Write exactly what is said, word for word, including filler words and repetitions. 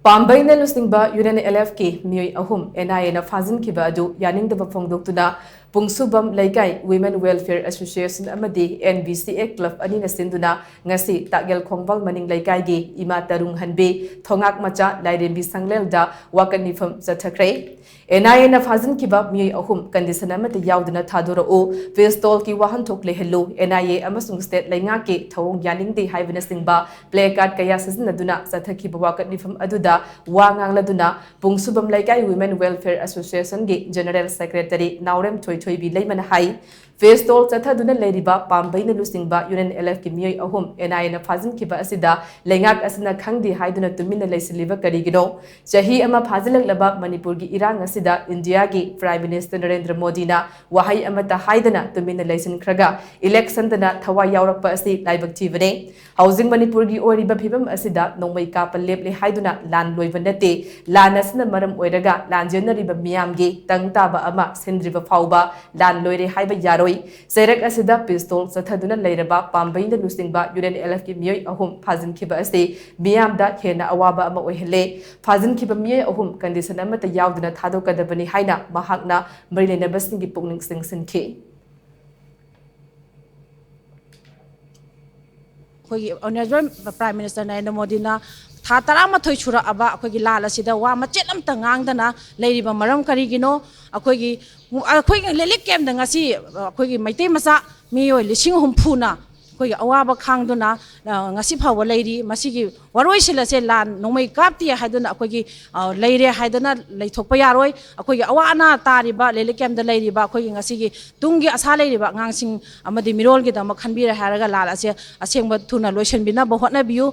ꯄꯥꯝꯕꯩꯅ ꯂꯨꯆꯤꯡꯕ union L ꯑꯦꯐꯀꯤ ꯃꯤꯑꯣꯏ ꯑꯍꯨꯝ ꯑꯦꯟ ꯑꯥꯏ ꯑꯦꯅ ꯐꯥꯖꯤꯟꯈꯤꯕ ꯑꯗꯨ ꯌꯥꯅꯤꯡꯗꯕ ꯐꯣꯡꯗꯣꯛꯇꯨꯅ ꯄꯨꯡꯁꯨꯕꯝ ꯂꯩꯀꯥꯏ ꯋꯤꯃꯦꯟ ꯋꯦꯜꯐꯤꯌꯔ ꯑꯦꯁꯣꯁꯤꯌꯦꯁꯟ ꯑꯃꯗꯤ N B C A club ꯑꯅꯤꯅ ꯁꯤꯟꯗꯨꯅ ꯉꯁꯤ ꯇꯥꯛꯌꯦꯜ ꯈꯣꯡꯕꯥꯜ ꯃꯅꯤꯡ ꯂꯩꯀꯥꯏꯒꯤ ꯏꯃꯥ ꯇꯔꯨꯡ ꯍꯟꯕꯤ ꯊꯣꯉꯥꯛ ꯃꯆꯥ ꯂꯥꯏꯔꯦꯝꯕꯤ ꯁꯪꯂꯦꯜꯗ ꯋꯥꯀꯠ ꯃꯤꯐꯝ ꯆꯠꯊꯈ꯭ꯔꯦ꯫ ꯑꯦꯟ ꯑꯥꯏ ꯑꯦꯅ ꯐꯥꯖꯤꯟꯈꯤꯕ ꯃꯤꯑꯣꯏ ꯑꯍꯨꯝ ꯀꯟꯗꯤꯁꯟ ꯑꯃꯠꯇ ꯌꯥꯎꯗꯅ ꯊꯥꯗꯣꯔꯛꯎ, ꯄꯤꯁꯇꯣꯜꯒꯤ ꯋꯥꯍꯟꯊꯣꯛ ꯂꯩꯍꯜꯂꯨ, ꯑꯦꯟ ꯑꯥꯏ ꯑꯦ ꯑꯃꯁꯨꯡ ꯁ꯭ꯇꯦꯠ ꯂꯩꯉꯥꯛꯀꯤ ꯊꯧꯑꯣꯡ ꯌꯥꯅꯤꯡꯗꯦ ꯍꯥꯏꯕꯅꯆꯤꯡꯕ ꯄ꯭ꯂꯦ ꯀꯥꯔꯗ ꯀꯌꯥ ꯁꯤꯖꯤꯟꯅꯗꯨꯅ ꯆꯠꯊꯈꯤꯕ ꯋꯥꯀꯠ ꯃꯤꯐꯝ ꯑꯗꯨꯗ ꯋꯥ ꯉꯥꯡꯂꯗꯨꯅ ꯄꯨꯡꯁꯨꯕꯝ ꯂꯩꯀꯥꯏ ꯋꯤꯃꯦꯟ ꯋꯦꯜꯐꯤꯌꯔ ꯑꯦꯁꯣꯁꯤꯌꯦꯁꯟꯒꯤ ꯖꯦꯅꯔꯦꯜ ꯁꯦꯀ꯭ꯔꯦꯇꯔꯤ ꯅꯥꯎꯔꯦꯝ ꯊꯣꯏꯊꯣꯏꯕꯤ ꯂꯩꯃꯅ ꯍꯥꯏ, ꯐꯦꯁꯇꯣꯜ ꯆꯠꯊꯗꯨꯅ ꯂꯩꯔꯤꯕ ꯄꯥꯝꯕꯩꯅ ꯂꯨꯆꯤꯡꯕ ꯌꯨꯅꯤꯌꯟ ꯑꯦꯜ ꯑꯦꯐꯀꯤ ꯃꯤꯑꯣꯏ ꯑꯍꯨꯝ ꯑꯦꯟ ꯑꯥꯏ ꯑꯦꯅ ꯐꯥꯖꯤꯟꯈꯤꯕ ꯑꯁꯤꯗ ꯂꯩꯉꯥꯛ ꯑꯁꯤꯅ ꯈꯪꯗꯦ ꯍꯥꯏꯗꯨꯅ ꯇꯨꯃꯤꯟꯅ ꯂꯩꯁꯤꯜꯂꯤꯕ ꯀꯔꯤꯒꯤꯅꯣ? ꯆꯍꯤ ꯑꯃ ꯐꯥꯖꯤꯜꯂꯛꯂꯕ ꯃꯅꯤꯄꯨꯔꯒꯤ ꯏꯔꯥꯡ ꯑꯁꯤꯗ ꯏꯟꯗꯤꯌꯥꯒꯤ ꯄ꯭ꯔꯥꯏꯝ ꯃꯤꯅꯤꯁꯇꯔ ꯅꯔꯦꯟꯗ꯭ꯔ ꯃꯣꯗꯤꯅ ꯋꯥꯍꯩ ꯑꯃꯠꯇ ꯍꯥꯏꯗꯅ ꯇꯨꯃꯤꯟꯅ ꯂꯩꯁꯤꯟꯈ꯭ꯔꯒ ꯏꯂꯦꯛꯁꯟꯗꯅ ꯊꯋꯥꯏ ꯌꯥꯎꯔꯛꯄ ꯑꯁꯤ ꯂꯥꯏꯕꯛ ꯊꯤꯕꯅꯤ꯫ ꯍꯧꯖꯤꯛ ꯃꯅꯤꯄꯨꯔꯒꯤ ꯑꯣꯏꯔꯤꯕ ꯐꯤꯕꯝ ꯑꯁꯤꯗ ꯅꯣꯡꯃꯩ ꯀꯥꯞꯄ ꯂꯦꯞꯂꯦ ꯍꯥꯏꯗꯨꯅ ꯂꯥꯟ ꯂꯣꯏꯕ ꯅꯠꯇꯦ꯫ ꯂꯥꯟ ꯑꯁꯤꯅ ꯃꯔꯝ ꯑꯣꯏꯔꯒ ꯂꯥꯟꯖꯦꯟꯅꯔꯤꯕ ꯃꯤꯌꯥꯝꯒꯤ ꯇꯪ ꯇꯥꯕ ꯑꯃ ꯁꯤꯟꯗ꯭ꯔꯤꯕ ꯐꯥꯎꯕ ꯂꯥꯟ ꯂꯣꯏꯔꯦ ꯍꯥꯏꯕ ꯌꯥꯔꯣꯏ꯫ ꯆꯩꯔꯛ ꯑꯁꯤꯗ ꯄꯤꯁꯇꯣꯜ ꯆꯠꯊꯗꯨꯅ ꯂꯩꯔꯕ ꯄꯥꯝꯕꯩꯅ ꯂꯨꯆꯤꯡꯕ ꯌꯨꯅꯤꯌꯟ ꯑꯦꯜ ꯑꯦꯐꯀꯤ ꯃꯤꯑꯣꯏ ꯑꯍꯨꯝ ꯐꯥꯖꯤꯟꯈꯤꯕ ꯑꯁꯤ ꯃꯤꯌꯥꯝꯗ ꯍꯦꯟꯅ ꯑꯋꯥꯕ ꯑꯃ ꯑꯣꯏꯍꯜꯂꯦ꯫ ꯐꯥꯖꯤꯟꯈꯤꯕ ꯃꯤꯑꯣꯏ ꯑꯍꯨꯝ ꯀꯟꯗꯤꯁꯟ ꯑꯃꯠꯇ ꯌꯥꯎꯗꯅ ꯊꯥꯗꯣꯛꯀꯗꯕꯅꯤ ꯍꯥꯏꯅ ꯃꯍꯥꯛꯅ ꯃꯔꯤ ꯂꯩꯅꯕꯁꯤꯡꯒꯤ ꯄꯨꯛꯅꯤꯡ ꯆꯤꯡꯁꯤꯟꯈꯤ꯫ ꯑꯩꯈꯣꯏꯒꯤ ꯑꯣꯅꯔꯦꯕꯜ ꯄ꯭ꯔꯥꯏꯝ ꯃꯤꯅꯤꯁꯇꯔ ꯅꯔꯦꯟꯗ꯭ꯔ ꯃꯣꯗꯤꯅ ꯊꯥ ꯇꯔꯥꯃꯥꯊꯣꯏ ꯁꯨꯔꯛꯑꯕ ꯑꯩꯈꯣꯏꯒꯤ ꯂꯥꯟ ꯑꯁꯤꯗ ꯋꯥ ꯃꯆꯦꯠ ꯑꯃꯠꯇ ꯉꯥꯡꯗꯅ ꯂꯩꯔꯤꯕ ꯃꯔꯝ ꯀꯔꯤꯒꯤꯅꯣ? ꯑꯩꯈꯣꯏꯒꯤ ꯑꯩꯈꯣꯏꯒꯤ ꯂꯤꯂꯤꯞ ꯀꯦꯝꯞꯇ ꯉꯁꯤ ꯑꯩꯈꯣꯏꯒꯤ ꯃꯩꯇꯩ ꯃꯆꯥ ꯃꯤꯑꯣꯏ ꯂꯤꯁꯤꯡ ꯍꯨꯝꯐꯨꯅ ꯑꯩꯈꯣꯏꯒꯤ ꯑꯋꯥꯕ ꯈꯥꯡꯗꯨꯅ ꯉꯁꯤ ꯐꯥꯎꯕ ꯂꯩꯔꯤ꯫ ꯃꯁꯤꯒꯤ ꯋꯥꯔꯣꯏꯁꯤꯜ ꯑꯁꯦ ꯂꯥꯟ ꯅꯣꯡꯃꯩ ꯀꯥꯞꯇꯦ ꯍꯥꯏꯗꯨꯅ ꯑꯩꯈꯣꯏꯒꯤ ꯂꯩꯔꯦ ꯍꯥꯏꯗꯅ ꯂꯩꯊꯣꯛꯄ ꯌꯥꯔꯣꯏ꯫ ꯑꯩꯈꯣꯏꯒꯤ ꯑꯋꯥ ꯑꯅꯥ ꯇꯥꯔꯤꯕ ꯂꯤꯂꯤꯞ ꯀꯦꯝꯞꯇ ꯂꯩꯔꯤꯕ ꯑꯩꯈꯣꯏꯒꯤ ꯉꯁꯤꯒꯤ ꯇꯨꯡꯒꯤ ꯑꯁꯥ ꯂꯩꯔꯤꯕ ꯑꯉꯥꯡꯁꯤꯡ ꯑꯃꯗꯤ ꯃꯤꯔꯣꯜꯒꯤꯗꯃꯛ ꯈꯟꯕꯤꯔꯦ ꯍꯥꯏꯔꯒ ꯂꯥꯟ ꯑꯁꯦ ꯑꯁꯦꯡꯕ ꯊꯨꯅ ꯂꯣꯏꯁꯤꯟꯕꯤꯅꯕ ꯍꯣꯠꯅꯕꯤꯌꯨ꯫